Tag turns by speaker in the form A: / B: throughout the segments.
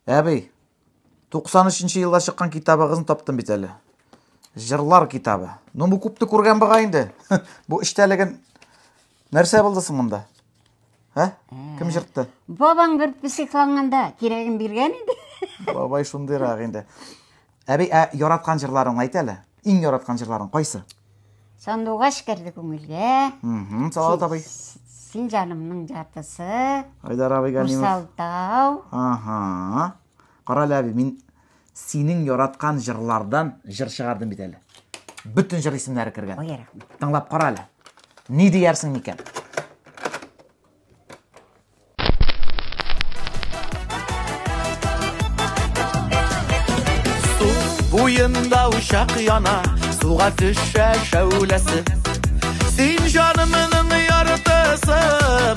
A: Әби, 93 елда чыккан китабыгызны таптым бит әле. Җырлар китабы. Ну, бу күпте күргән бугай инде. Бу эчтәлеген нәрсә булды соң монда? Ә? Кем җыртты?
B: Бабаң бер песикланганда кирәген биргән иде.
A: Бабай шундыйрак инде. Әби, ә яраткан җырларың әйт әле. Иң яраткан җырларың кайсы?
B: Сандугач керде күңелгә.
A: Угу, Салават абый.
B: Син җанымның яртысы.
A: Айдар абый Галимов.
B: Мурсалтау.
A: Ага. Кара әле, әби, мин синең яраткан җырлардан җыр чыгардым бит әле. Бөтен җыр исемнәре кергән.
B: Ой, рәхмәт.
A: Тыңлап кара әле. Ни диярсең микән?
C: Су буенда учак яна, суга төшә шәүләсе. Син җанымның яртысы,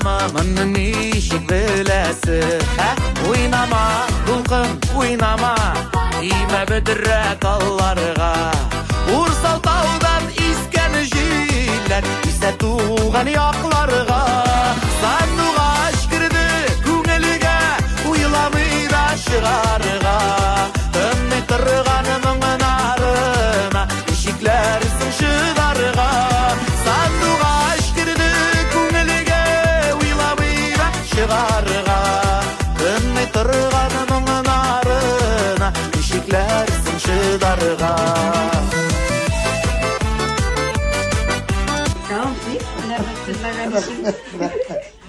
C: моны ничек беләсе? Ә, уйнама, дулкын, уйнама, тимә бөдрә талларга. Урсал таудан искән җилләр исә туган якларга. Сандугач керде күңелгә, уйламый да чыгарга. Тынмый торган моңнарына, ничекләрсең чыдарга. Сандугач керде күңелгә, уйламый да чыгарга. Тынмый торган моңнарына, ничекләрсең чыдарга.
B: Сау, бик рәхмәт җырлаган өчен.